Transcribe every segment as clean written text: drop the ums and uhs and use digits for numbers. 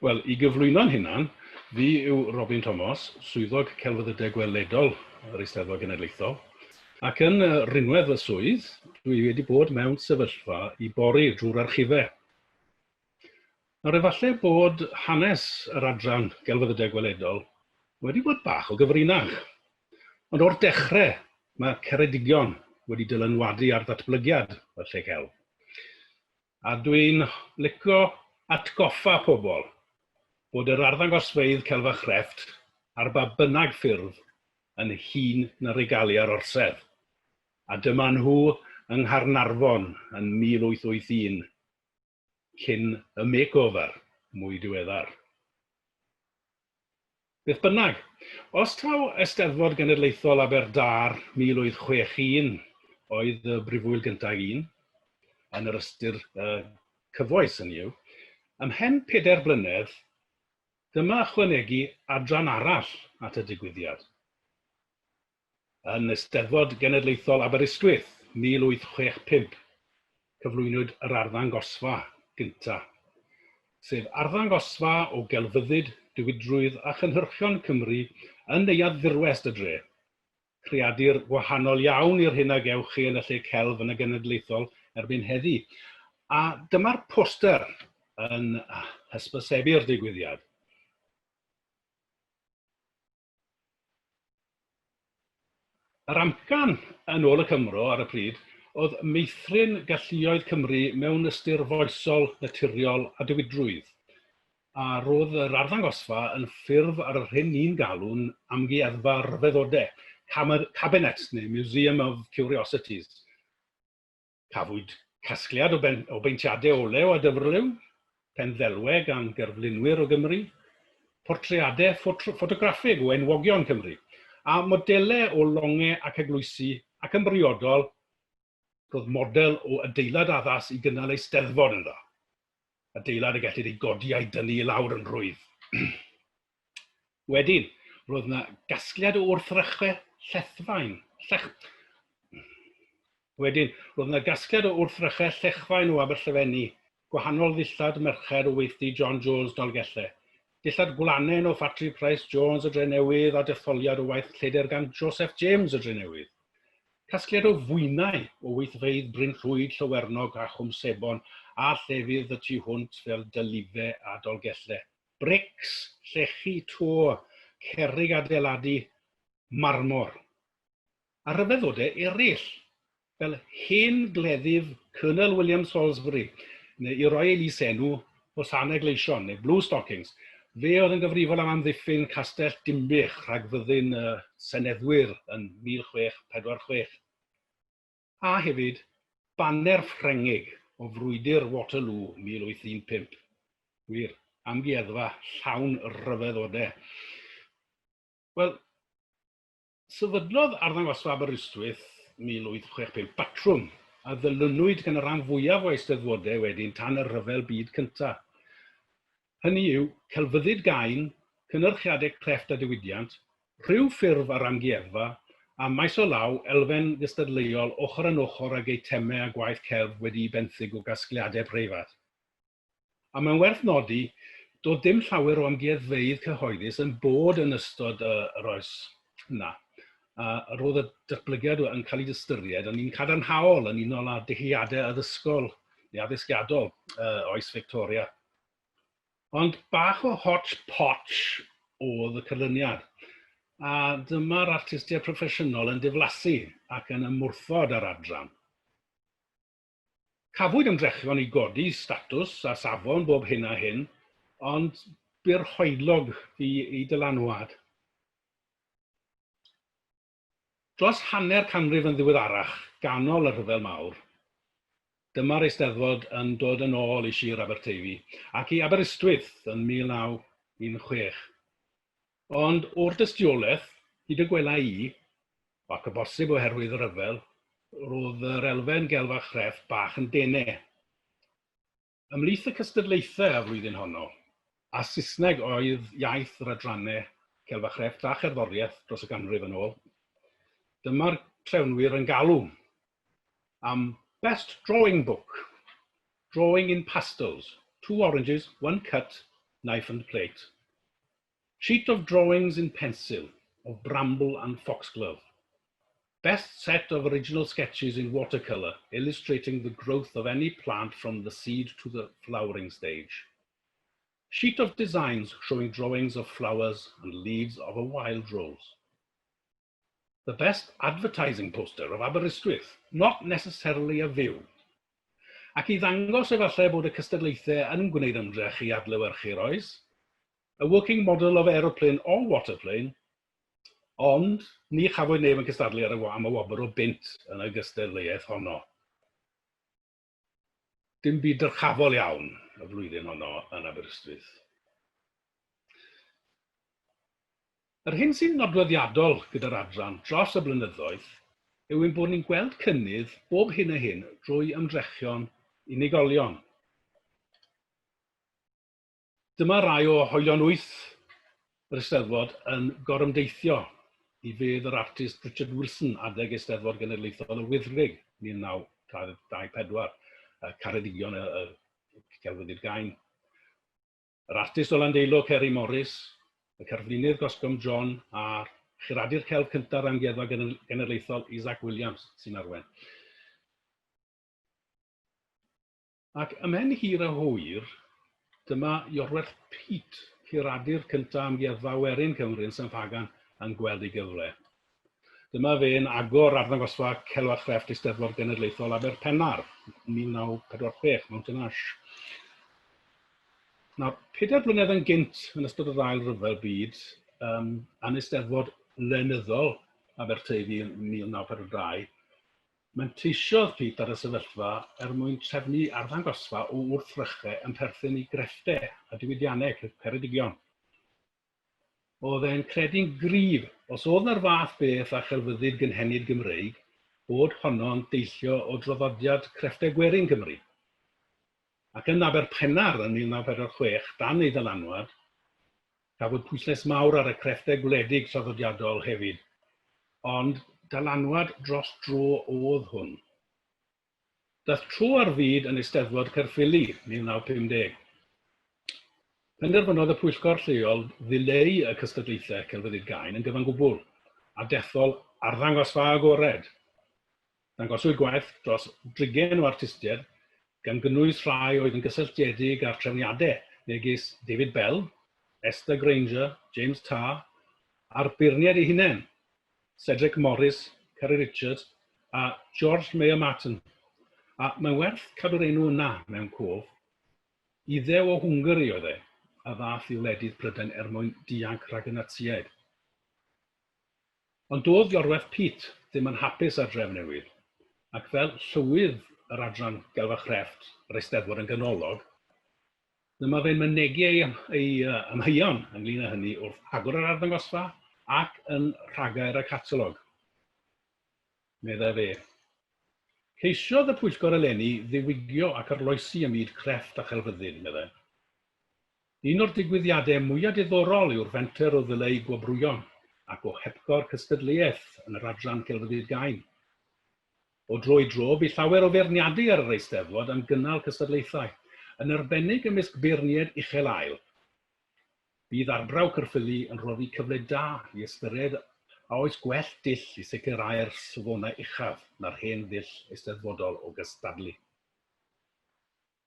Wel, i gyflwyno'n hunan, fi yw Robin Tomos, Swyddog Celfyddydau Gweledol yr Eisteddfod Genedlaethol, ac yn rhinwedd fy swydd, dwi wedi bod mewn sefyllfa i bori drwy'r archifau. Nawr, efallai bod hanes yr adran Gelfyddydau Gweledol wedi bod bach o gyfrinach, ond o'r dechrau mae Ceredigion wedi dylanwadu ar ddatblygiad y lle celf. A dwi'n licio atgoffa pobl bod yr arddangosfeydd celf a chrefft ar ba bynnag ffurf yn hŷn na regalia'r Orsedd. A dyma nhw yng Nghaernarfon yn 1881, cyn y makeover mwy diweddar. Beth bynnag, os taw Eisteddfod Genedlaethol Aberdâr 1861 oedd y brifwyl gyntaf un, yn yr ystyr uh, cyfoes hynny yw, ymhen pedair blynedd, dyma ychwanegu adran arall at y digwyddiad. Yn Eisteddfod Genedlaethol Aberystwyth 1865, cyflwynwyd yr arddangosfa gyntaf, sef arddangosfa o gelfyddyd, diwydrwydd a chynhyrchion Cymru yn Neuadd Ddirwest y dre. Creadur gwahanol iawn i'r hyn a gewch chi yn y lle celf yn y Genedlaethol erbyn heddi. A dyma'r poster yn hysbysebu'r digwyddiad. Yr amcan, yn ôl y Cymro ar y pryd, oedd meithrin galluoedd Cymru mewn ystyr foesol, naturiol a diwydrwydd, a roedd yr arddangosfa yn ffurf ar yr hyn ni'n galw'n amgueddfa rhyfeddodau, cabinet neu Museum of Curiosities. Cafwyd casgliad o, ben, o beintiadau olew a dyfrliw, penddelwau gan gerflunwyr o Gymru, portreadau ffotograffig o enwogion Cymru, a modelau o longau ac eglwysi ac yn briodol, roedd model o adeilad addas i gynnal eisteddfod ynddo. Adeilad y gellid ei godi a'i dynnu i lawr yn rhwydd. Wedyn, roedd yna gasgliad o wrthrychau llethfaen. Llech... Wedyn, roedd yna gasgliad o wrthrychau llechfaen o Aberllefenni, gwahanol ddillad merched o weithdy John Jones Dolgellau, dillad gwlanen o ffatri Price Jones y Drenewydd a detholiad o waith lledr gan Joseph James y Drenewydd. Casgliad o fwynau o weithfeydd Bryn Llwyd, Llywernog a Chwm Sebon a llefydd y tu hwnt fel Dylife a Dolgellau. Brics, llechi, to, cerrig adeiladu, marmor. A rhyfeddodau eraill, fel hen gleddyf Colonel William Salisbury, neu i roi ei lys enw, Hosanau Gleision, neu Blue Stockings. Fe oedd yn gyfrifol am amddiffyn Castell Dinbych rhag fyddin y Seneddwyr yn 1646. A hefyd, baner Ffrengig o frwydr Waterloo 1815. Wir, amgueddfa llawn rhyfeddodau. Wel, sefydlodd Arddangosfa Aberystwyth 1865 batrwm a ddilynwyd gan y rhan fwyaf o eisteddfodau wedyn tan y Rhyfel Byd Cyntaf. Hynny yw, celfyddyd gain, cynyrchiadau crefft a diwydiant, rhyw ffurf ar amgueddfa, a maes o law, elfen gystadleuol ochr yn ochr ag eitemau a gwaith celf wedi'u benthyg o gasgliadau preifat. A mae'n werth nodi, doedd dim llawer o amgueddfeydd cyhoeddus yn bod yn ystod yr oes yna, a roedd y datblygiad yn cael ei ystyried yn un cadarnhaol yn unol â dyheadau addysgol neu addysgiadol oes Victoria. Ond bach o hotch-potch oedd y canlyniad, a dyma'r artistiaid proffesiynol yn diflasu ac yn ymwrthod â'r adran. Cafwyd ymdrechion i godi statws a safon bob hyn a hyn, ond byrhoelog fu eu dylanwad. Dros hanner canrif yn ddiweddarach, ganol y Rhyfel Mawr, dyma'r Eisteddfod yn dod yn ôl i Sir Aberteifi ac i Aberystwyth yn 1916. Ond o'r dystiolaeth, hyd y gwela i, ac o bosib oherwydd y rhyfel, roedd yr elfen gelf a chrefft bach yn dene. Ymhlith y cystadlaethau y flwyddyn honno, a Saesneg oedd iaith yr adrannau celf a chrefft a cherddoriaeth dros y ganrif yn ôl, dyma'r trefnwyr yn galw am Best Drawing Book, Drawing in Pastels, Two Oranges, One Cut, Knife and Plate. Sheet of drawings in pencil of bramble and foxglove. Best set of original sketches in watercolour illustrating the growth of any plant from the seed to the flowering stage. Sheet of designs showing drawings of flowers and leaves of a wild rose. The best advertising poster of Aberystwyth, not necessarily a view. Ac i ddangos efallai bod y cystadlaethau yn gwneud ymdrech i adlewyrchu'r oes, a working model of aeroplane or waterplane, ond ni chafwyd neb yn cystadlu ar y, am y wobr o bunt yn y gystadleuaeth honno. Dim byd dyrchafol iawn y flwyddyn honno yn Aberystwyth. Yr hyn sy'n nodweddiadol gyda'r adran dros y blynyddoedd yw ein bod ni'n gweld cynnydd bob hyn a hyn drwy ymdrechion unigolion. Dyma rai o hoelion wyth yr Eisteddfod yn gorymdeithio i fedd yr artist Richard Wilson adeg Eisteddfod Genedlaethol y Wyddgrug 1924, Ceredigion y Celfyddyd Gain. Yr artist o Landeilo Ceri Morris, y cerflunydd Gosgom John a'r churadur celf cyntaf yr Amgueddfa Genedlaethol Isaac Williams sy'n arwain. Ac ymhen hir a hwyr, dyma Iorwerth Peate, curadur cyntaf Amgueddfa Werin Cymru yn San Ffagan, yn gweld ei gyfle. Dyma fe'n agor arddangosfa Celf a Chrefft Eisteddfod Genedlaethol Aberpennar, 1946, Mountain Ash. Nawr, pedair blynedd yn gynt yn ystod yr Ail Ryfel Byd, um, yn Eisteddfod Lenyddol Aberteifi yn 1942, manteisiodd Pete ar y sefyllfa er mwyn trefnu arddangosfa o wrthrychau yn perthyn i grefftau a diwydiannau Ceredigion. Oedd e'n credu'n gryf, os oedd 'na'r fath beth â chelfyddyd gynhenid Gymreig, bod honno'n deillio o draddodiad crefftau gwerin Cymru. Ac yn Aberpennar yn 1946, dan ei ddylanwad, cafwyd pwyslais mawr ar y crefftau gwledig traddodiadol hefyd, ond dylanwad dros dro oedd hwn. Daeth tro ar fyd yn Eisteddfod Caerffili 1950. Penderfynodd y pwyllgor lleol ddileu y cystadlaethau celfyddyd gain yn gyfan gwbl, a dethol arddangosfa agored. Dangoswyd gwaith dros drigain o artistiaid, gan gynnwys rhai oedd yn gysylltiedig â'r trefniadau, megis David Bell, Esther Granger, James Tarr, a'r beirniaid eu hunain, Cedric Morris, Ceri Richards a George Mayer Martin. A mae'n werth cadw'r enw yna mewn cof. Iddew o Hwngari oedd e, a ddaeth i wledydd Prydain er mwyn dianc rhag y Natsïaid. Ond doedd Iorwerth Peate ddim yn hapus â'r drefn newydd, ac fel llywydd yr adran Gelf a Chrefft yr Eisteddfod yn ganolog, Dyma fe'n mynegi ei, ei amheuon ynglyn â hynny wrth agor yr arddangosfa ac yn rhagair y catalog. Meddai fe. Ceisiodd y pwyllgor eleni ddiwygio ac arloesi ym myd crefft a chelfyddyd, meddai. Un o'r digwyddiadau mwyaf diddorol yw'r fenter o ddileu gwobrwyon ac o hepgor cystadleuaeth yn yr adran celfyddyd gain. O dro i dro, bu llawer o feirniadu ar yr Eisteddfod am gynnal cystadlaethau, yn arbennig ymysg beirniaid uchel ael. Bydd arbrawf Caerffili yn rhoddi cyfle da i ystyried a oes gwell dull i sicrhau'r safonau uchaf na'r hen ddull eisteddfodol o gystadlu.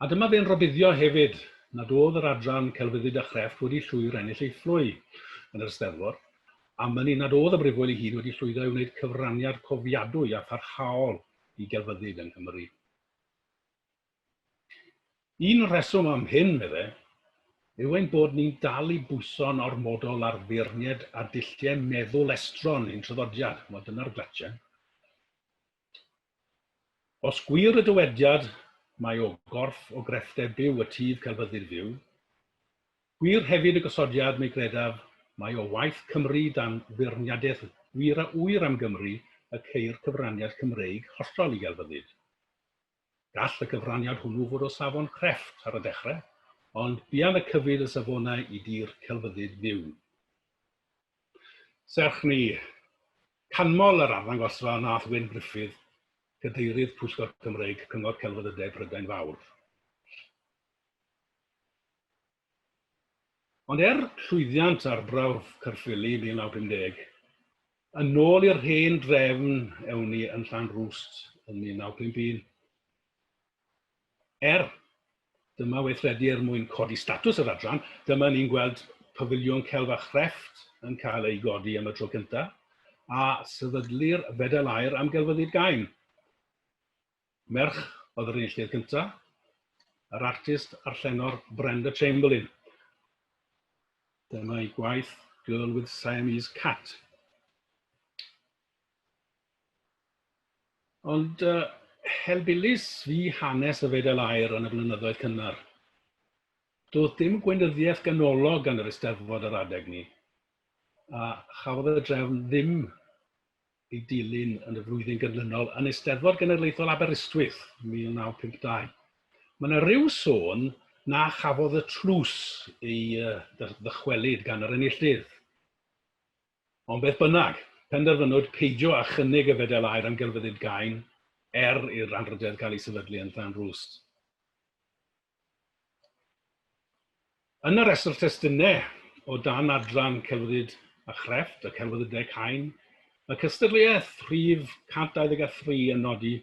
A dyma fe'n rhybuddio hefyd nad oedd yr adran Celfyddyd a Chrefft wedi llwyr ennill ei phlwy yn yr Eisteddfod, a mynnu nad oedd y Brifwyl ei hun wedi llwyddo i wneud cyfraniad cofiadwy a pharhaol i gelfyddyd yng Nghymru. Un rheswm am hyn, medde, yw ein bod ni'n dal i bwyso'n ormodol ar feirniaid a dulliau meddwl estron ein traddodiad. Wel, dyna'r glatien. Os gwir y dywediad mai o gorff o grefftau byw y tyf celfyddyd fyw, gwir hefyd y gosodiad mi gredaf mai o waith Cymru dan feirniadaeth wir a ŵyr am Gymru y ceir cyfraniad Cymreig hollol i gelfyddyd. Gall y cyfraniad hwnnw fod o safon crefft ar y dechrau, ond buan y cyfyd y safonau i dir celfyddyd fyw. Serch 'ny, canmol yr arddangosfa wnaeth Wyn Gruffydd, Cadeirydd Pwyllgor Cymreig Cyngor Celfyddydau Prydain Fawr. Ond er llwyddiant arbrawf Caerffili 1950, yn ôl i'r hen drefn ewn ni yn Llanrwst yn 1951. Er, dyma weithredu er mwyn codi statws yr adran, dyma ni'n gweld pafiliwn celf a chrefft yn cael ei godi am y tro cyntaf, a sefydlu'r Fedal Aur am Gelfyddyd Gain. Merch oedd yr enillydd cyntaf, yr artist a'r llenor Brenda Chamberlain. Dyma ei gwaith Girl with Siamese Cat. Ond helbulus fu hanes y Fedal Aur yn y blynyddoedd cynnar. Doedd dim gweinyddiaeth ganolog gan yr Eisteddfod yr adeg ni, a chafodd y drefn ddim ei dilyn yn y flwyddyn gynlynol yn Eisteddfod Genedlaethol Aberystwyth 1952. Mae yna ryw sôn na chafodd y tlws ei ddychwelyd gan yr enillydd. Ond beth bynnag, penderfynwyd peidio â chynnig y Fedal Aur am Gelfyddyd Gain er i'r anrhydedd gael ei sefydlu yn Llanrwst. Yn y rhestr testunau o dan adran Celfyddyd a Chrefft y Celfyddydau Cain, mae cystadleuaeth rhif 123 yn nodi,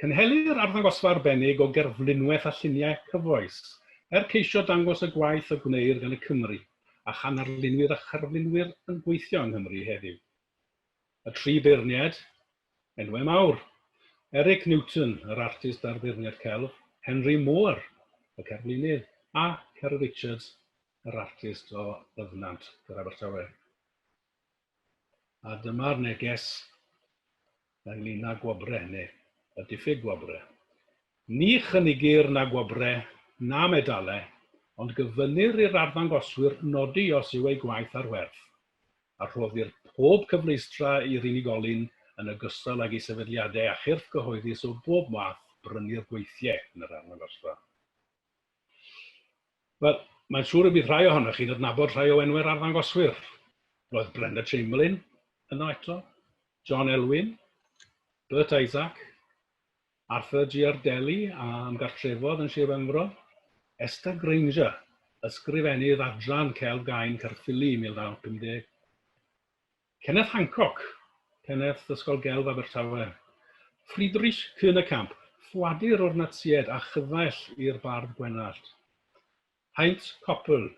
Cynhelir arddangosfa arbennig o gerflunwaith a lluniau cyfoes, er ceisio dangos y gwaith y gwneir gan y Cymry, a chan arlunwyr a cherflunwyr yn gweithio yng Nghymru heddiw. Y tri beirniad, enwau mawr. Eric Newton, yr artist a'r beirniad celf, Henry Moore, y cerflunydd, a Ceri Richards, yr artist o Ddyfnant, ger Abertawe. A dyma'r neges ynglyn â gwobrau, neu y diffyg gwobrau. Ni chynigir na gwobrau na medalau, ond gofynnir i'r arddangoswyr nodi os yw eu gwaith ar werth. a rhoddir pob cyfleustra i'r unigolyn yn ogystal ag i sefydliadau a chyrff cyhoeddus o bob math brynu'r gweithiau yn yr arddangosfa. Wel, mae'n siŵr y bydd rhai ohonoch chi'n adnabod rhai o enwau'r arddangoswyr. Roedd Brenda Chamberlain yno eto, John Elwyn, Bert Isaac, Arthur Giardelli a ymgartrefodd yn Sir Benfro, Esther Granger, ysgrifennydd adran Celf Gain Caerffili 1950, Kenneth Hancock, pennaeth Ysgol Gelf Abertawe, Friedrich Könekamp, ffoadur o'r Natsïaid a chyfaill i'r bardd Gwenallt, Heinz Koppel,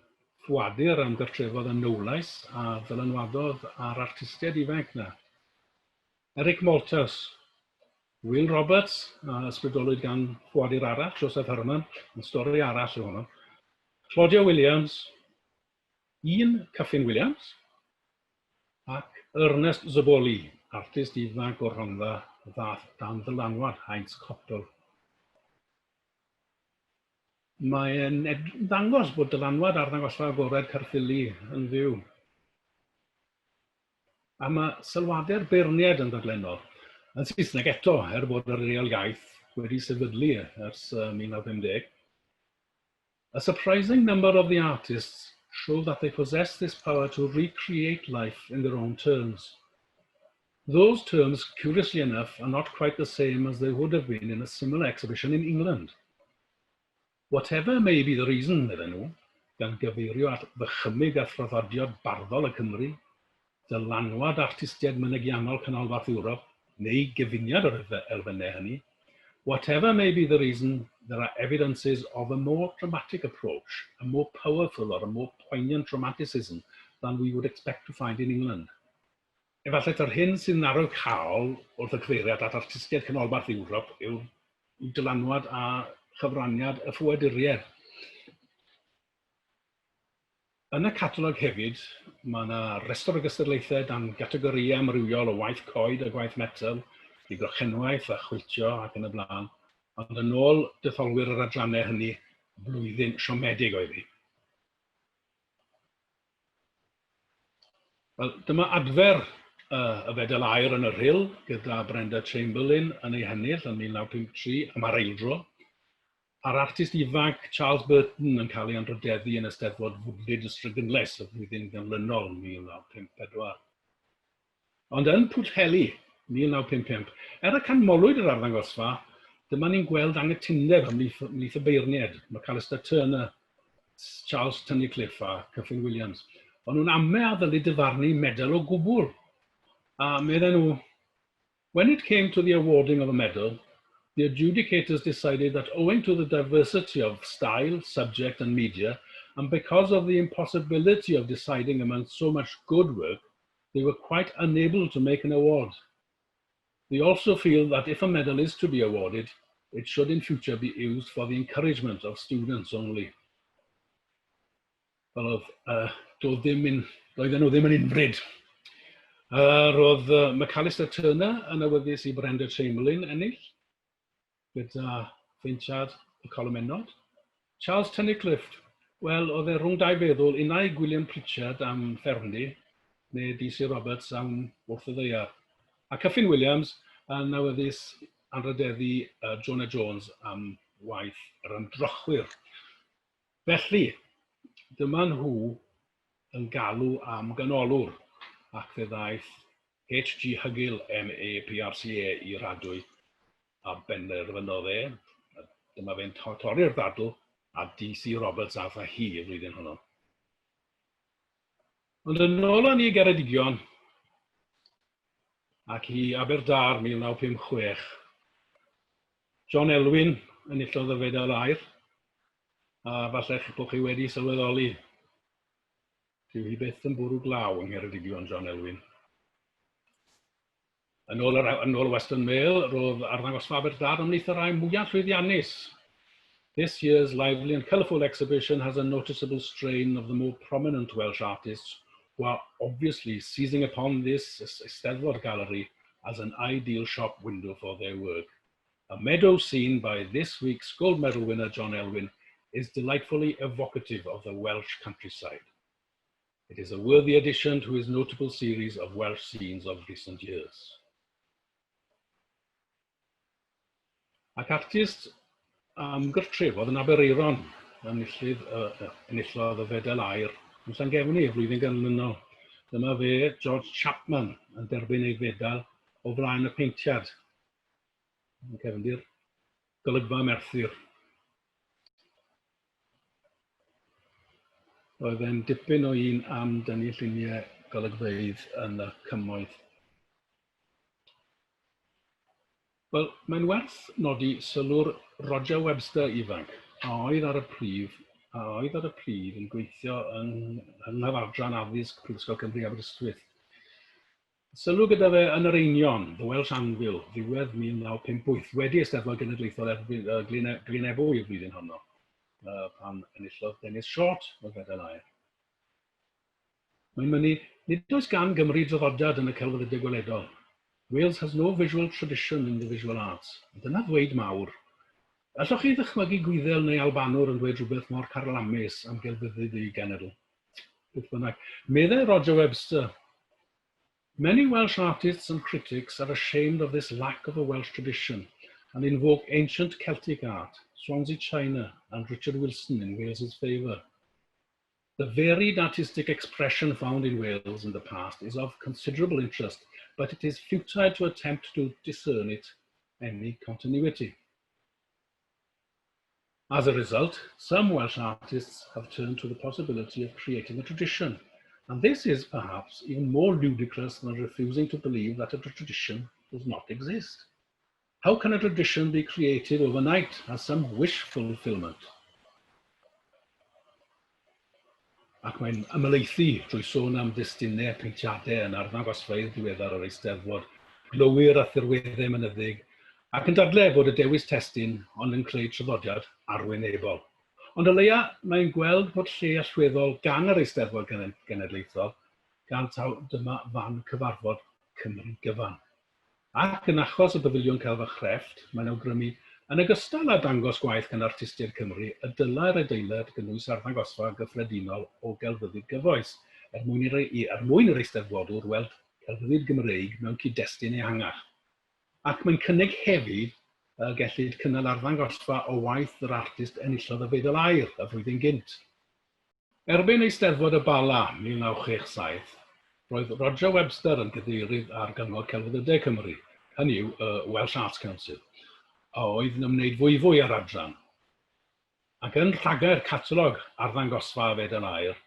ffoadur a ymgartrefodd yn Nowlais a ddylanwadodd ar artistiaid ifanc 'na, Eric Malthouse, Will Roberts, a ysbrydolwyd gan ffoadur arall, Joseph Herman, yn stori arall yw honno. Claudia Williams, un Kyffin Williams, ac Ernest Zoboli, artist ifanc o'r Rhondda ddaeth dan ddylanwad Heinz Koppel. Mae'n ddangos bod dylanwad arddangosfa agored Caerffili yn fyw. A mae sylwadau'r beirniaid yn ddadlennol, yn Saesneg eto, er bod yr reol iaith wedi sefydlu ers 1950. A surprising number of the artists show that they possess this power to recreate life in their own terms. Those terms, curiously enough, are not quite the same as they would have been in a similar exhibition in England. Whatever may be the reason, medden nhw, gan gyfeirio at ddychymyg a thraddodiad barddol y Cymry, dylanwad artistiaid mynegiannol Canolbarth Ewrop, neu gyfuniad o'r elfennau hynny, whatever may be the reason, there are evidences of a more dramatic approach, a more powerful or a more poignant romanticism than we would expect to find in England. Efallai ta'r hyn sy'n arwyddocaol wrth y cyfeiriad at artistiaid Canolbarth Ewrop yw'r dylanwad a chyfraniad y ffoaduriaid. Yn y catalog hefyd, mae yna restr o gystadlaethau dan gategorïau amrywiol o waith coed a gwaith metel, i grochenwaith a chwiltio ac yn y blaen, ond yn ôl detholwyr yr adrannau hynny, blwyddyn siomedig oedd hi. Wel, dyma adfer y Fedal Aur yn y Rhyl gyda Brenda Chamberlain yn ei hennill yn 1953 am ar eildro, a'r artist ifanc Charles Burton yn cael ei anrhydeddu yn Eisteddfod Fwdlyd Ystradgynlais y flwyddyn ganlynol, 1954. Ond yn Pwllheli, 1955, er y canmolwyd yr arddangosfa, dyma ni'n gweld anghytundeb ymhlith, ymhlith y beirniaid, McAllister Turner. Charles Tunnicliffe a Kyffin Williams. O'n nhw'n ame a ddylid dyfarnu medal o gwbl. A medden nhw, When it came to the awarding of a medal, the adjudicators decided that owing to the diversity of style, subject and media, and because of the impossibility of deciding among so much good work, they were quite unable to make an award. They also feel that if a medal is to be awarded, it should in future be used for the encouragement of students only. Wel, oedd, doedd ddim yn, doedden nhw ddim yn unfryd. Roedd McAllister Turner yn awyddus i Brenda Chamberlain ennill, gyda pheintiad y colomennod. Charles Tunnicliffe, wel, oedd e rhwng dau feddwl, unai Gwilym Pritchard am ffermdy, neu DC Roberts am wrth y ddaear. A Kyffin Williams yn awyddus anrhydeddu Jonah Jones am waith yr ymdrochwyr. Felly, dyma nhw yn galw am ganolwr, ac fe ddaeth HG Hugill MA PRCA i'r adwy a benderfynodd e, a dyma fe'n torri'r ddadl, a DC Roberts ath â hi y flwyddyn honno. Ond yn ôl â ni i Geredigion, ac i Aberdâr 1956, John Elwyn enillodd y fedal aur, a falle bod chi wedi sylweddoli, dyw hi byth yn bwrw glaw yng Ngheredigion, John Elwyn. Yn ôl, yr, yn ôl Western Mail, roedd arddangosfa Aberdâr ymhlith y rhai mwyaf llwyddiannus. This year's lively and colourful exhibition has a noticeable strain of the more prominent Welsh artists who are obviously seizing upon this Eisteddfod Gallery as an ideal shop window for their work. A meadow scene by this week's gold medal winner John Elwyn is delightfully evocative of the Welsh countryside. It is a worthy addition to his notable series of Welsh scenes of recent years. Ac artist am gartrefodd yn Aberaeron, enillydd, uh, enillodd y fedal aur yn Llangefni y flwyddyn ganlynol. Dyma fe, George Chapman, yn derbyn ei fedal o flaen y peintiad. Yn cefndir, golygfa Merthyr. Roedd e'n dipyn o un am dynnu lluniau golygfeydd yn y cymoedd. Wel, mae'n werth nodi sylw'r Roger Webster ifanc, a oedd ar y prif, a oedd ar y pryd yn gweithio yng, yng Nghyfadran Addysg Prifysgol Cymru Aberystwyth. Sylw gyda fe yn yr Einion, The Welsh Anvil, ddiwedd 1958, wedi Eisteddfod Genedlaethol erbyn, uh, Glyn, Glyn Ebwy y flwyddyn honno, uh, pan enillodd Dennis Short y fedal aur. Mae'n mynnu, nid oes gan Gymru draddodiad yn y celfyddydau gweledol. Wales has no visual tradition in the visual arts. Dyna ddweud mawr. Allwch chi ddychmygu Gwyddel neu Albanwr yn dweud rhywbeth mor carlamus am gelfyddyd ei genedl? Beth bynnag. Meddai Roger Webster, Many Welsh artists and critics are ashamed of this lack of a Welsh tradition and invoke ancient Celtic art, Swansea China and Richard Wilson in Wales's favour. The varied artistic expression found in Wales in the past is of considerable interest, but it is futile to attempt to discern it any continuity. As a result, some Welsh artists have turned to the possibility of creating a tradition, and this is perhaps even more ludicrous than refusing to believe that a tradition does not exist. How can a tradition be created overnight as some wish fulfillment? Ac mae'n ymhelaethu drwy sôn am destunau peintiadau yn arddangosfeydd diweddar yr Eisteddfod, glowyr a thirweddau mynyddig, ac yn dadlau bod y dewis testun ond yn creu traddodiad arwynebol. Ond o leia mae'n gweld bod lle allweddol gan yr Eisteddfod Genedlaethol, gan taw dyma fan cyfarfod Cymru gyfan. Ac yn achos y Pafiliwn Celf a Chrefft, mae'n awgrymu, yn ogystal â dangos gwaith gan artistiaid Cymru, y dylai'r adeilad gynnwys arddangosfa gyffredinol o gelfyddyd gyfoes, er mwyn i'r er mwyn i'r Eisteddfodwr weld celfyddyd Gymreig mewn cyd-destun ehangach. Ac mae'n cynnig hefyd y gellid cynnal arddangosfa o waith yr artist enillodd y Fedal Aur y flwyddyn gynt. Erbyn Eisteddfod y Bala 1967, roedd Roger Webster yn gadeirydd ar Gyngor Celfyddydau Cymru, hynny yw y Welsh Arts Council, a oedd yn ymwneud fwyfwy â'r adran. Ac yn rhagair catalog arddangosfa y Fedal Aur,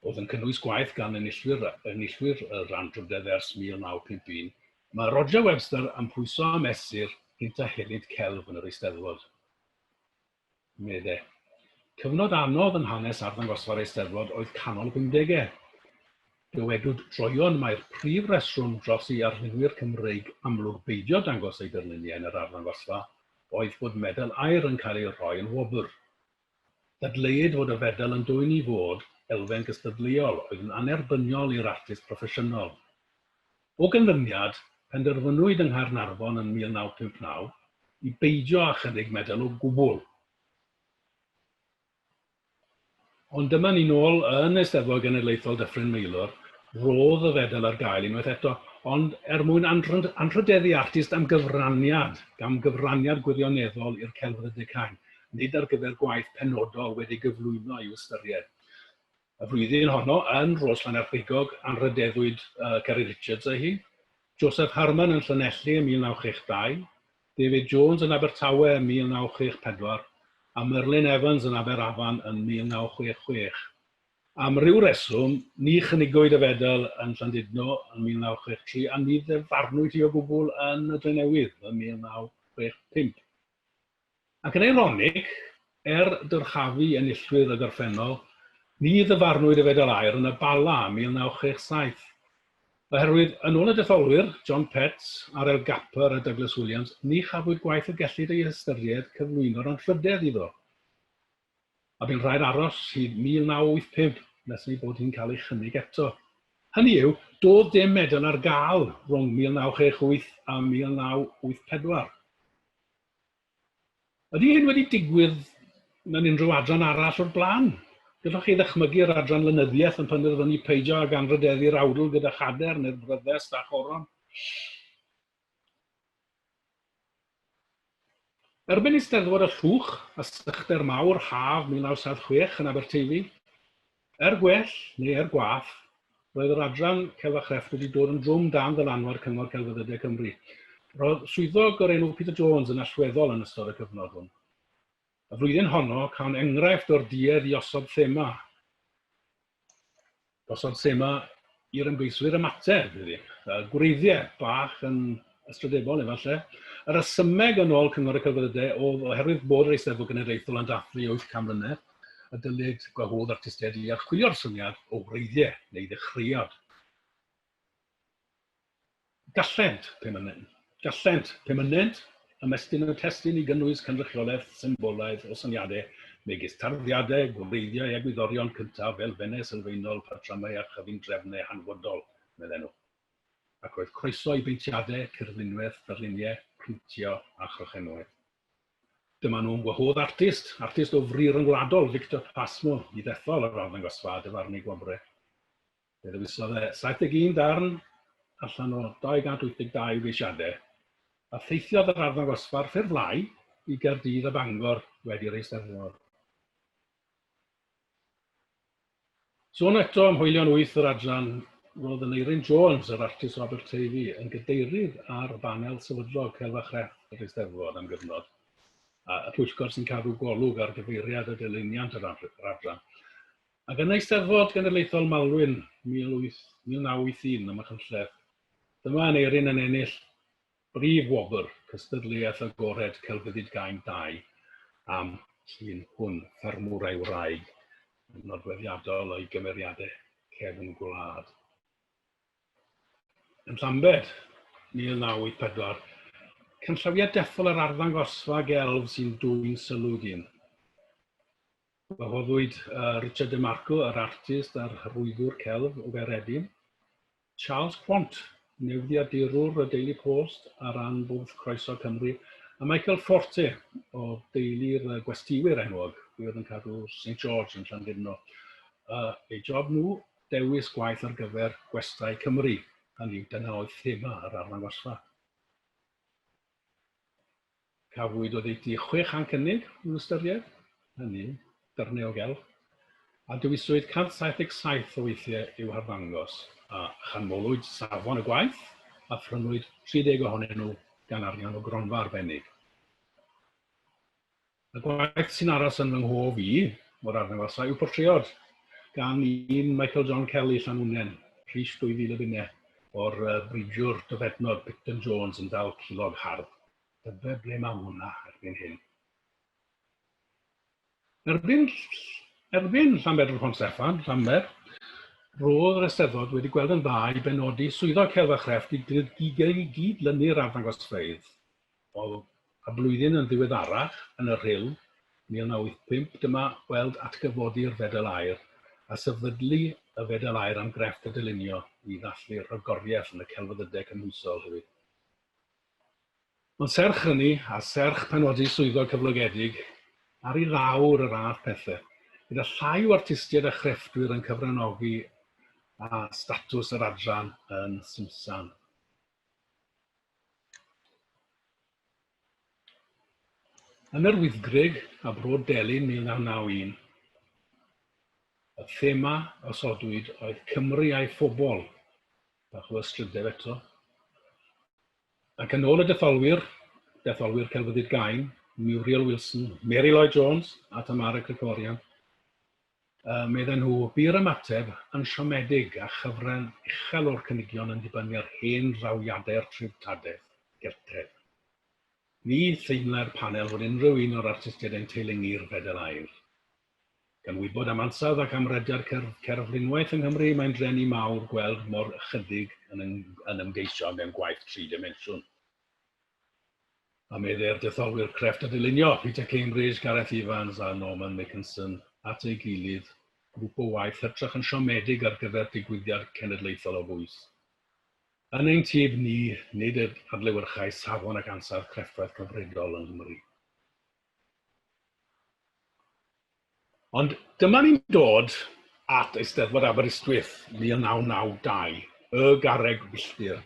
oedd yn cynnwys gwaith gan enillwyr, enillwyr yr anrhydedd ers 1951, mae Roger Webster yn pwyso a mesur hynt a helynt celf yn yr Eisteddfod. Medde. Cyfnod anodd yn hanes arddangosfa'r Eisteddfod oedd canol y pumdegau. Dywedwyd droeon mai'r prif reswm dros i arlunwyr Cymreig amlwg beidio dangos eu darluniau yn yr arddangosfa oedd bod medal aur yn cael ei rhoi yn wobr. Dadleuid fod y fedal yn dwyn i fod elfen gystadleuol oedd yn annerbyniol i'r artist proffesiynol. O ganlyniad, penderfynwyd yng Nghaernarfon yn 1959 i beidio â chynnig medal o gwbl. Ond dyma ni nôl yn Eisteddfod Genedlaethol Dyffryn Maelor, rodd y fedal ar gael unwaith eto, ond er mwyn anrhydeddu artist am gyfraniad, am gyfraniad gwirioneddol i'r celfyddydau cain, nid ar gyfer gwaith penodol wedi gyflwyno i'w ystyried. Y flwyddyn honno, yn Rhos Llannerchfeigog, anrhydeddwyd Ceri Richards â hi, Joseph Harman yn Llanelli ym 1962, David Jones yn Abertawe ym 1964 a Merlyn Evans yn Aberafan yn 1966. Am ryw reswm, ni chynigwyd y fedal yn Llandudno yn 1963 a ni ddyfarnwyd hi o gwbl yn y Drenewydd yn 1965. Ac yn eironig, er dyrchafu enillwyr y gorffennol, ni ddyfarnwyd y Fedal Aur yn y Bala ym 1967. Oherwydd, yn ôl y detholwyr, John Petts, R.L. Gapper a Douglas Williams, ni chafwyd gwaith y gellid ei hystyried cyflwyno'r anrhydedd iddo. A bu'n rhaid aros hyd 1985 nes ei bod hi'n cael ei chynnig eto. Hynny yw, doedd dim medal ar gael rhwng 1968 a 1984. Ydy hyn wedi digwydd mewn unrhyw adran arall o'r blaen? Gallwch chi ddychmygu'r adran lenyddiaeth yn penderfynu peidio ag anrhydeddu'r awdl gyda chader neu'r bryddest a choron? Erbyn Eisteddfod y Llwch a Sychder Mawr Haf 1976 yn Aberteifi, Er gwell, neu er gwaeth, roedd yr adran Celf a Chrefft wedi dod yn drwm dan ddylanwad Cyngor Celfyddydau Cymru. Roedd swyddog o'r enw Peter Jones yn allweddol yn ystod y cyfnod hwn. Y flwyddyn honno, cawn enghraifft o'r duedd i osod thema. Gosod thema i'r ymgeiswyr ymateb iddi. Gwreiddiau bach yn ystrydebol efallai. Y rhesymeg yn ôl Cyngor y Celfyddydau oedd oherwydd bod yr Eisteddfod Genedlaethol yn dathlu 800 mlynedd, y dylid gwahodd artistiaid i archwilio'r syniad o wreiddiau neu ddechreuad. Gallent, pe mynnent, gallent, pe mynnent, ymestyn y testun i gynnwys cynrychiolaeth symbolaidd o syniadau megis tarddiadau, gwreiddiau, egwyddorion cyntaf, elfennau sylfaenol, patrymau a chyfundrefnau hanfodol, medden nhw. Ac roedd croeso i beintiadau, cerflunwaith, darluniau, printio a chrochenwaith. Dyma nhw'n gwahodd artist, artist o fri ryngwladol, Victor Pasmo, i ddethol yr arddangosfa a dyfarnu gwobrau. Fe ddewisodd e 71 darn allan o 282 o geisiadau, a theithiodd yr arddangosfa ar ffurf lai i Gaerdydd a Bangor wedi'r Eisteddfod. Sôn eto am hoelion wyth yr adran, roedd Aneurin Jones, yr artist o Aberteifi, yn gadeirydd ar banel sefydlog Celf a Chrefft yr Eisteddfod am gyfnod, a y pwyllgor sy'n cadw golwg ar gyfeiriad a dilyniant yr adran. Ac yn Eisteddfod Genedlaethol Maldwyn 1981 ym Machynlleth, dyma Aneurin yn ennill Brif wobr cystadleuaeth agored Celfyddyd Gain 2 am llun hwn, ffermwr a'i wraig, yn nodweddiadol o'i gymeriadau cefn gwlad. Yn Llambed, 1984, canllawiau dethol yr arddangosfa gelf sy'n dwyn sylw dyn. Gwahoddwyd Richard DeMarco, yr artist a'r hyrwyddwr celf o Gaeredin, Charles Quant, newyddiadurwr y Daily Post ar ran Bwrdd Croeso Cymru, a Michael Forte o deulu'r gwesteiwyr enwog, fuodd yn cadw St George yn Llandudno. Eu job nhw, dewis gwaith ar gyfer gwestai Cymru, hynny yw, dyna oedd thema yr arddangosfa. Cafwyd oddeutu 600 cynnig i'w ystyried, hynny yw, dyrnau o gelf, a dewiswyd 177 o weithiau i'w harddangos, a chanmolwyd safon y gwaith, a phrynwyd 30 ohonyn nhw gan arian o gronfa arbennig. Y gwaith sy'n aros yn fy nghof i o'r arddangosfa yw portread gan un Michael John Kelly Llanwnnen, Rhys 2001, o'r bridiwr dofednod Picton Jones yn dal cilog hardd. Tybed ble mae hwnna erbyn hyn. Erbyn, erbyn Llanbedr Pont Steffan, Llanber, roedd yr Eisteddfod wedi gweld yn dda i benodi swyddog celf a chrefft i gyd-lynu'r arddangosfeydd. O, a blwyddyn yn ddiweddarach, yn y Rhyl, 1985, dyma weld atgyfodi'r Fedal Aur a sefydlu y Fedal Aur am grefft a dylunio i ddathlu rhagoriaeth yn y celfyddydau cymhwysol hefyd. Ond serch hynny, a serch penodi swyddog cyflogedig, ar i lawr yr ath pethau, gyda llai o artistiaid a chrefftwyr yn cyfranogi a statws yr adran yn simsan. Yn yr Wyddgrug a Bro Delyn 1991, y thema osodwyd oedd Cymru a'i phobl, bach o ystrydeb eto. Ac yn ôl y detholwyr, detholwyr celfyddyd gain, Muriel Wilson, Mary Lloyd Jones a Tamara Krikorian, Medden nhw, bu'r ymateb yn siomedig a chyfran uchel o'r cynigion yn dibynnu ar hen drawiadau'r treftadaeth Geltaidd. Ni theimlai'r panel fod unrhyw un o'r artistiaid yn teilyngu'r Fedal Aur. Gan wybod am ansawdd ac amrediad cerflunwaith yng Nghymru, mae'n drueni mawr gweld mor ychydig yn yn ymgeisio mewn gwaith tri-dimensiwn. A meddai'r detholwyr crefft a dylunio, Peter Cambridge, Gareth Evans a Norman Makinson, at ei gilydd, grŵp o waith hytrach yn siomedig ar gyfer digwyddiad cenedlaethol o bwys. Yn ein tyb ni, nid adlewyrchai safon ac ansawdd crefftwaith cyfredol yng Nghymru. Ond dyma ni'n dod at Eisteddfod Aberystwyth 1992, y garreg filltir.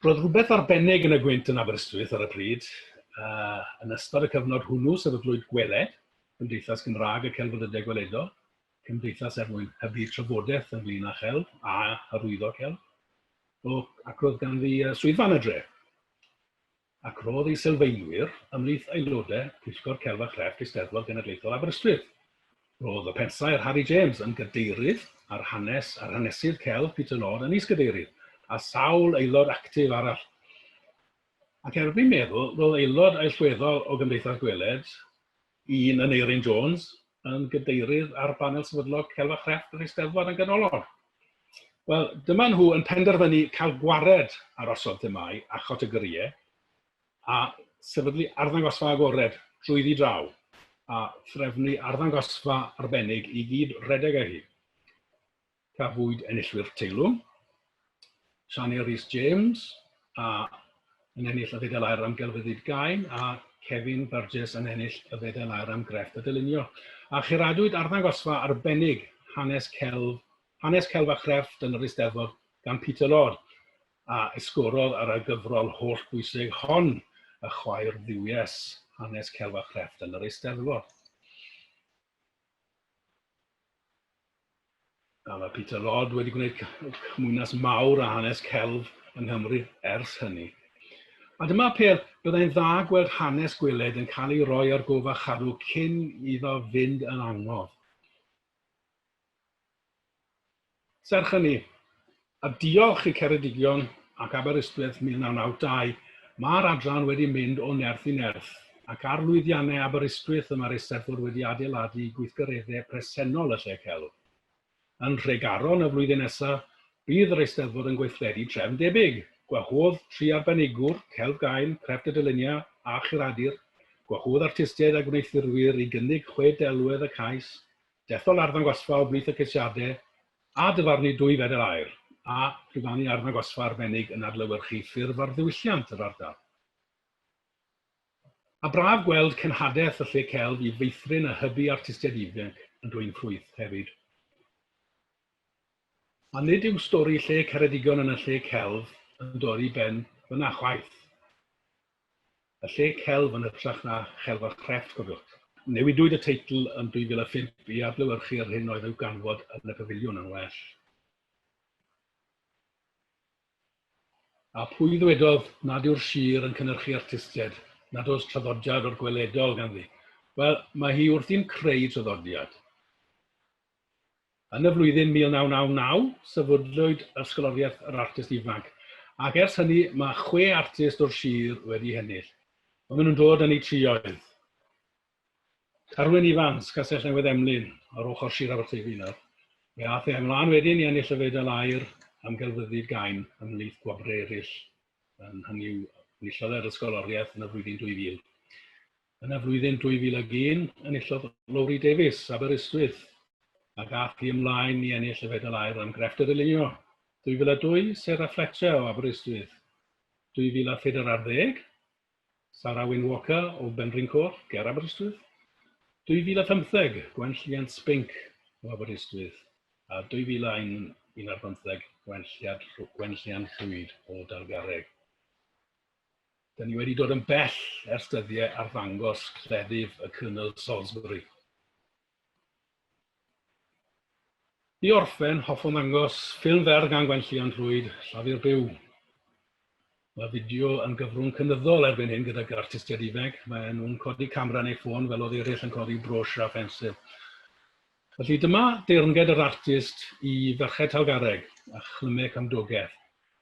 Roedd rhywbeth arbennig yn y gwynt yn Aberystwyth ar y pryd. Uh, yn ystod y cyfnod hwnnw sefydlwyd Gweled, Cymdeithas Gymraeg y Celfyddydau Gweledol, cymdeithas er mwyn hybu trafodaeth ynglyn â chelf a hyrwyddo celf. O, ac roedd ganddi swyddfa yn y dre. ac roedd ei sylfaenwyr ymhlith aelodau Pwyllgor Celf a Chrefft Eisteddfod Genedlaethol Aberystwyth. Roedd y pensaer Harry James yn gadeirydd a'r hanes a'r hanesydd celf Peter Lord yn is-gadeirydd, a sawl aelod actif arall. Ac erbyn meddwl, roedd aelod allweddol o Gymdeithas Gweled, un yn Eirin Jones, yn gadeirydd ar banel sefydlog Celf a Chrefft yr Eisteddfod yn ganolog. Wel, dyma nhw yn penderfynu cael gwared ar osod themâu a chategorïau a sefydlu arddangosfa agored drwyddi draw a threfnu arddangosfa arbennig i gyd redeg â hi. Cafwyd enillwyr teilwng, Shani Rhys James a yn ennill y Fedal Aur am Gelfyddyd Gain a Kevin Burgess yn ennill y Fedal Aur am Grefft a Dylunio. A churadwyd arddangosfa arbennig hanes celf, hanes celf a chrefft yn yr Eisteddfod gan Peter Lord, a esgorodd ar y gyfrol holl bwysig hon, Y Chwaer Dduwies, Hanes Celf a Chrefft yn yr Eisteddfod. A mae Peter Lord wedi gwneud cymwynas mawr â hanes celf yng Nghymru ers hynny. A dyma peth, byddai'n dda gweld hanes gweled yn cael ei roi ar gof a chadw cyn iddo fynd yn angof. Serch hynny, a diolch i Ceredigion ac Aberystwyth 1992, mae'r adran wedi mynd o nerth i nerth, ac ar lwyddiannau Aberystwyth y mae'r Eisteddfod wedi adeiladu gweithgareddau presennol y Lle Celf. Yn Nhregaron y flwyddyn nesaf, bydd yr Eisteddfod yn gweithredu trefn debyg, gwahodd tri arbenigwr, celf gain, crefft a dylunio, a churadur, gwahodd artistiaid a gwneuthurwyr i gynnig chwe delwedd y cais, Dethol arddangosfa o blith y ceisiadau a dyfarnu dwy fedal aur, a llwyfannu arddangosfa arbennig yn adlewyrchu ffurf ar ddiwylliant yr ardal. A braf gweld cenhadaeth y lle celf i feithrin a hybu artistiaid ifanc yn dwyn ffrwyth hefyd. A nid yw stori lle Ceredigion yn y lle celf yn dod i ben fyna chwaith. Y lle celf yn hytrach na chelf a chrefft, cofiwch. Newidwyd y teitl yn 2005 i adlewyrchu'r hyn oedd i'w ganfod yn y pafiliwn yn well. A pwy ddwedodd nad yw'r sir yn cynhyrchu artistiaid, nad oes traddodiad o'r gweledol ganddi? Wel, mae hi wrthi'n creu traddodiad. Yn y flwyddyn 1999, sefydlwyd Ysgoloriaeth yr Artist Ifanc, ac ers hynny mae chwe artist o'r sir wedi hennill. Oedden nhw'n dod yn eu trioedd. Carwyn Ifans, Castell Newydd Emlyn, ar ochr Sir Aberteifi nawr. Fe aeth e ymlaen wedyn i ennill y Fedal Aur am gelfyddyd gain ymhlith gwobrau eraill, yn hynny yw, enillodd e'r ysgoloriaeth yn y flwyddyn 2000. Yn y flwyddyn 2001, enillodd Lowri Davies, Aberystwyth, ac aeth hi ymlaen i ennill y Fedal Aur am grefft y dylunio. 2002, Sarah Fletcher o Aberystwyth. 2014, Sarah Wyn Walker o Benrhyn-coch, ger Aberystwyth. 2015, Gwenllian Spink o Aberystwyth. A 2011, Gwenllian Llwyd o Dalgarreg. Da ni wedi dod yn bell ers dyddiau arddangos cleddyf y Colonel Salisbury. I orffen, hoffwn ddangos ffilm fer gan Gwenllian Llwyd, Llafur Byw. Mae fideo yn gyfrwng cynyddol erbyn hyn gydag artistiaid ifanc. Maen nhw'n codi camera neu ffôn fel oedd eraill yn codi brwsh a phensil. Felly dyma deyrnged yr artist i Ferched Talgarreg a Chlymu Cymdogaeth,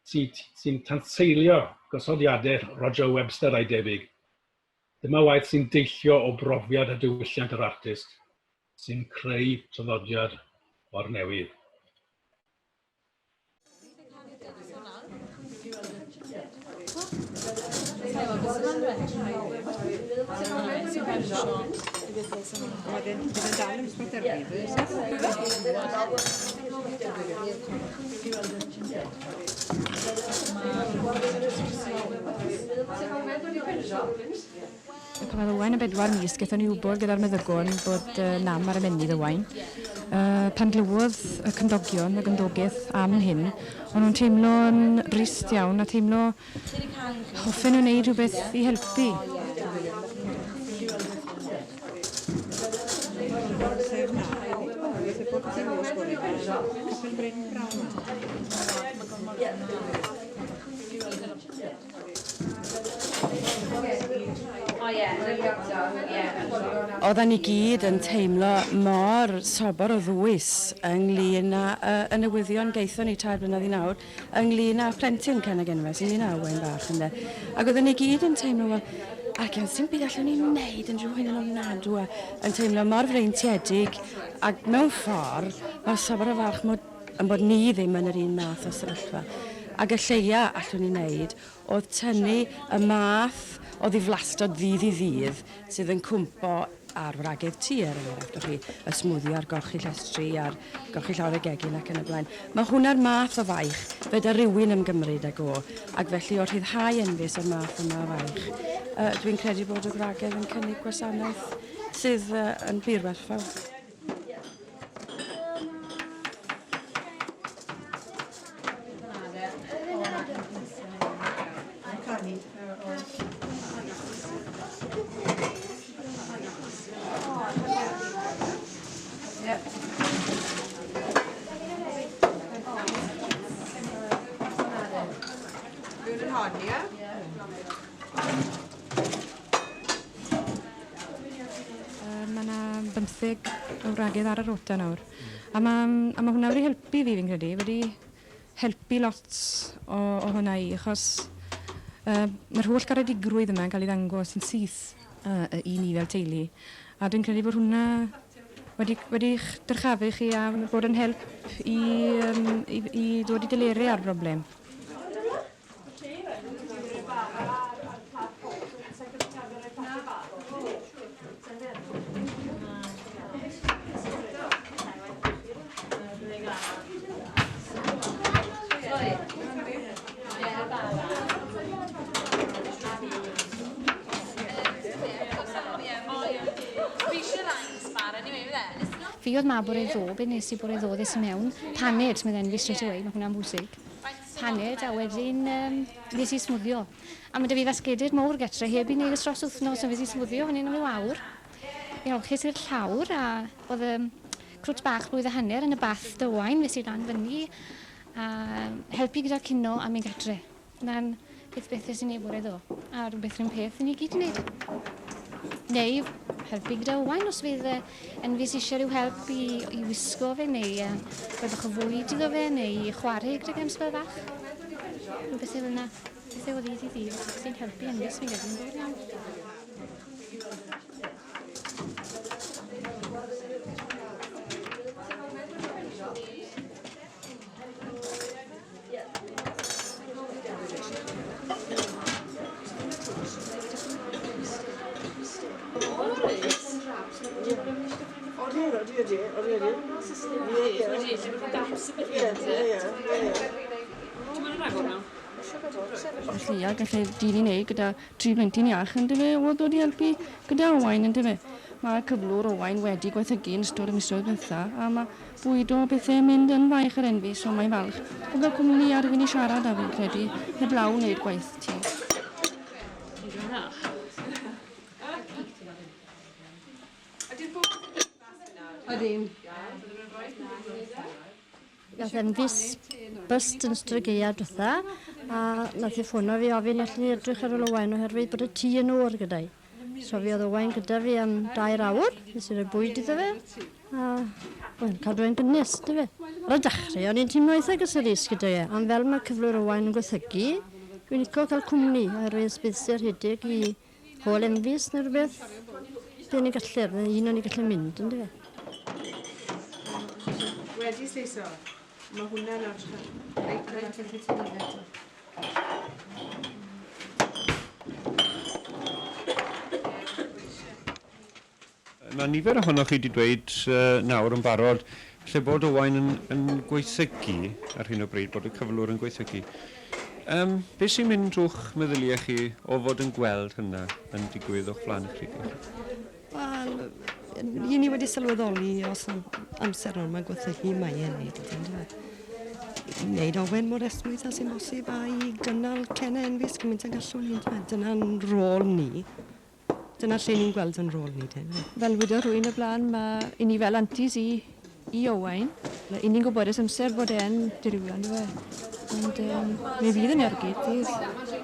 sy'n sy tanseilio gosodiadau Roger Webster a'i debyg. Dyma waith sy'n deillio o brofiad a diwylliant yr artist, sy'n creu traddodiad o'r newydd. Pan oedd Owain yn bedwar mis, gaethon ni wybod gyda'r meddygon bod nam ar ymennydd Owain. Pan glywodd y cymdogion, y gymdogaeth am hyn, o'n nhw'n teimlo'n drist iawn a teimlo hoffen nhw wneud rhywbeth i helpu. Oeddan ni gyd yn teimlo mor sobor o ddwys ynglyn â y newyddion gaethon ni tair blynedd i nawr ynglyn â phlentyn Ken ag Enfys, ynglyn â Owain bach ynde. Ac oedden ni gyd yn teimlo, wel, ac sdim byd allwn ni wneud yn rhyw hyn yn ofnadw a yn teimlo mor freintiedig ac mewn ffordd mor sobor o falch mod yn bod ni ddim yn yr un math o sefyllfa. Ac y lleia allwn ni wneud oedd tynnu y math o ddiflastod ddydd i ddydd sydd yn cwmpo ar wragedd tŷ, er enghraifft, o'ch chi, y smwddio a'r golchi llestri a'r golchi llawr y gegin ac yn y blaen. Mae hwnna'r math o faich fedar rywun ymgymryd ag o, ac felly o rhyddhau enfys o'r math yma o faich, uh, dwi'n credu bod y gwragedd yn cynnig gwasanaeth sydd uh, yn bur werthfawr. Mae yna bymtheg o wragedd ar y rota nawr. A mae, a ma hwnna wedi helpu fi, fi'n credu, wedi helpu lot o, o hwnna i, achos uh, mae'r holl garedigrwydd yma yn cael ei ddangos yn syth uh, i ni fel teulu. A dwi'n credu bod hwnna wedi, wedi'ch dyrchafu chi a bod yn help i, um, i, i dod i delerau â'r broblem. Fi oedd mab bore ddo, be nes i bore ddo, ddes i mewn, paned, medden fi straight away, mae hwnna'n bwysig. Paned a wedyn um, nes i smwddio. A mae 'da fi fasgedyd mowr getre heb i wneud ers dros wythnos, so nes i smwddio hynny am ryw awr. Mi olchis i'r llawr a oedd y crwt bach blwydd a hanner yn y bath dywain, nes i lan fyny a helpu gyda'r cino a mynd gatre. Na'n peth beth nes i wneud bore ddo. A rhywbeth rhywun peth i ni gyd yn wneud. Neu helpu gyda Owain os fydd Enfys eisiau rhyw help i, i wisgo fe neu rhoi bach o fwyd iddo fe neu i chwarae gydag am sbel fach. Rhyw bethau fel yna. Pethau o ddydd i ddydd sy'n helpu Enfys fi'n credu yn fawr iawn. Felly, a gallai dyn ei wneud gyda tri phlentyn iach yndyfe, oedd dod i helpu gyda Owain yndyfe. Mae cyflwr Owain wedi gwaethygu yn ystod y misoedd diwetha, a mae bwyd o bethau yn mynd yn faich ar Enfys, so mae'n falch o gael cwmni a rhywun i siarad â fi'n credu, heblaw wneud gwaith tŷ. Nath Enfys byst yn ystod y gaeaf dwetha a nath hi ffono fi ofyn allwn i edrych ar ôl Owain oherwydd bod y tŷ yn oer gyda hi. So fi oedd Owain gyda fi am dair awr, nes i roi bwyd iddo fe a wel, cadw e'n gynnes, dy fe. Ar y dechrau, o'n i'n teimlo eitha gysurus gyda e, ond fel mae cyflwr Owain yn gwaethygu, dwi'n licio cael cwmni oherwydd os bydd sy'n rhedeg i hôl Enfys neu rhywbeth, be o'n i'n gallu, bydde un o'n i'n gallu mynd, yndyfe. Wedi sleiso. Mae hwnna'n edrych reit reit yn cytuno eto. Mae nifer ohonoch chi wedi dweud nawr yn barod lle bod Owain yn, yn gwaethygu ar hyn o bryd, bod y cyflwr yn gwaethygu. Um, beth sy'n mynd drwy'ch meddyliau chi o fod yn gweld hynna yn digwydd o'ch flaen chi? Wel, i ni wedi sylweddoli os amser nawr mae gwaethygu mae e'n neud yndyfe? I wneud Owen mor esmwyth â sy'n bosib a i gynnal Ken Enfys cymaint â gallwn ni yndyfe? Dyna'n rôl ni. Dyna lle ni'n gweld yn rôl ni te yndyfe? Fel wedodd rhywun o'r blaen, mae i ni fel aunties i i Owain, i ni'n gwybod ers amser bod e'n dirywio yndyfe? Ond um, mi fydd yn ergyd i'r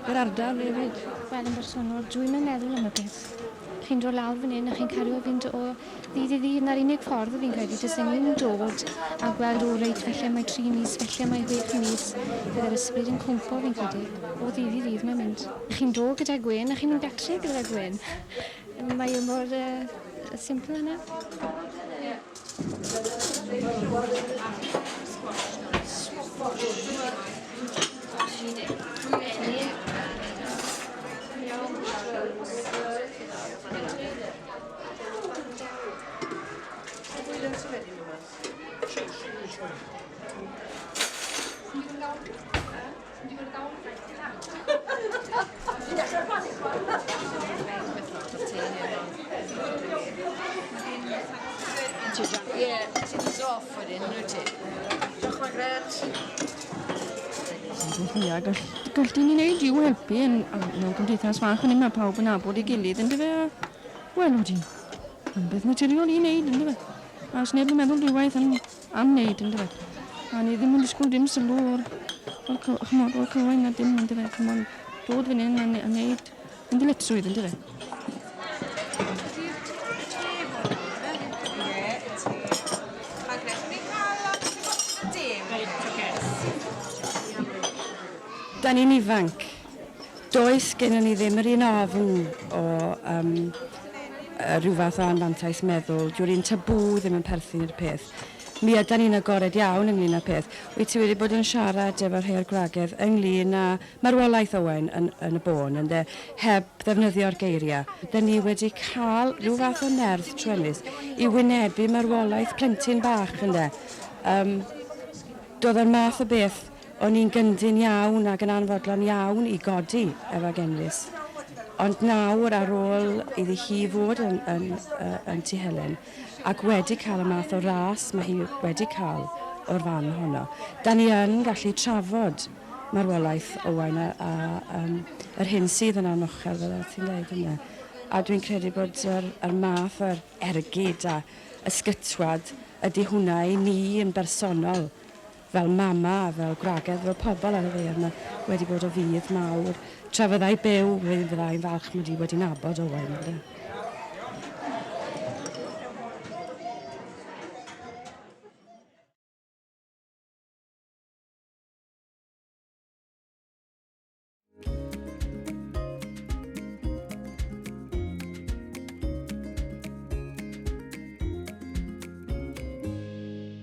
i'r ardal hefyd. Wel, yn bersonol, dwi'm yn meddwl am y peth. Chi'n dod lawr fan hyn a chi'n cario fynd o ddydd i ddydd. 'Na'r unig ffordd fi'n credu jyst yn dod a gweld o reit falle mae tri mis, falle mae chwech mis. Bydd yr ysbryd yn cwmpo fi'n credu. O ddydd i ddydd mae'n mynd. Chi'n dod gyda gwên a chi'n mynd gatre gyda gwên. Mae e mor uh, simple yna. Ia, gall, gall dyn ni wneud yw helpu yn, mewn cymdeithas fach yn mae pawb yn nabod ei gilydd yn dyfe. Wel, odi, mae'n beth naturiol i wneud yn dyfe. A os neb yn meddwl dwywaith am, am wneud yn dyfe. A ni ddim yn disgwyl dim sylw o'r, o'r, chymod, o'r cywain na dim yn dyfe. Chymod, dod fan hyn a, a wneud yn ddyletswydd yn dyfe. Da ni'n ifanc. Does gennym ni ddim yr un ofn o um, rhyw fath o anfantais meddwl. Dyw'r un tabŵ ddim yn perthyn i'r peth. Mi ydan ni'n agored iawn ynglyn â'r peth. Wyt ti wedi bod yn siarad efo rhai o'r gwragedd ynglyn â marwolaeth Owen yn, yn y bôn, ynde, heb ddefnyddio'r geiriau. Dyn ni wedi cael rhyw fath o nerth truenus i wynebu marwolaeth plentyn bach, ynde. Um, doedd yr math o beth o'n i'n gyndyn iawn ac yn anfodlon iawn i godi efo Genfys. Ond nawr ar ôl iddi hi fod yn, yn, yn, yn Tŷ Helen ac wedi cael y math o ras mae hi wedi cael o'r fan honno, da ni yn gallu trafod marwolaeth Owain a, a um, yr hyn sydd yn anochel fel oedd ti'n dweud yna. A dwi'n credu bod yr, yr math o'r ergyd a ysgytwad ydy hwnna i ni yn bersonol fel mama, fel gwragedd, fel pobl ar y ddaear 'ma wedi bod o fudd mawr. Tra fyddai byw, fe fyddai'n falch mod i wedi nabod Owain ynde.